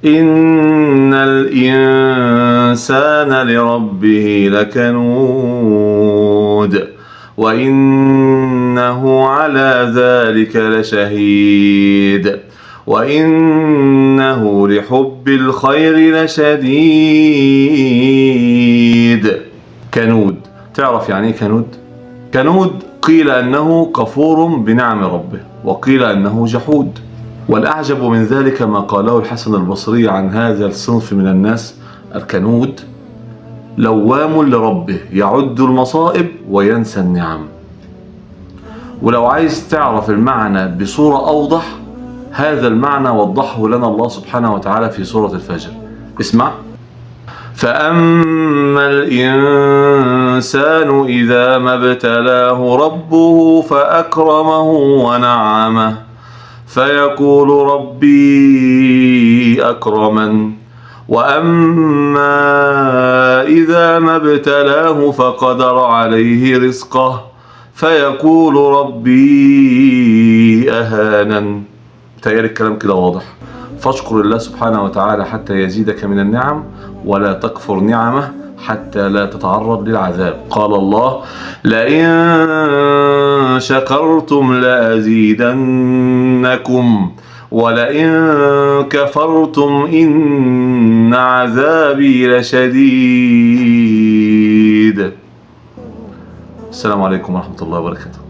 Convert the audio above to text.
إن الإنسان لربه لكنود وإنه على ذلك لشهيد وإنه لحب الخير لشديد. كنود، تعرف يعني ايه كنود؟ كنود قيل أنه كفور بنعم ربه، وقيل أنه جحود. والأعجب من ذلك ما قاله الحسن البصري عن هذا الصنف من الناس الكنود: لوام لربه، يعد المصائب وينسى النعم. ولو عايز تعرف المعنى بصورة أوضح، هذا المعنى وضحه لنا الله سبحانه وتعالى في سورة الفجر. اسمع: فأما الإنسان إذا ما ابتلاه ربه فأكرمه ونعمه فيقول ربي أكرمن، وأما إذا ما ابتلاه فقدر عليه رزقه فيقول ربي أهانن. تهيألي الكلام كده واضح. فاشكر الله سبحانه وتعالى حتى يزيدك من النعم، ولا تكفر نعمه حتى لا تتعرض للعذاب. قال الله: لئن شكرتم لأزيدنكم ولئن كفرتم إن عذابي لشديد. السلام عليكم ورحمة الله وبركاته.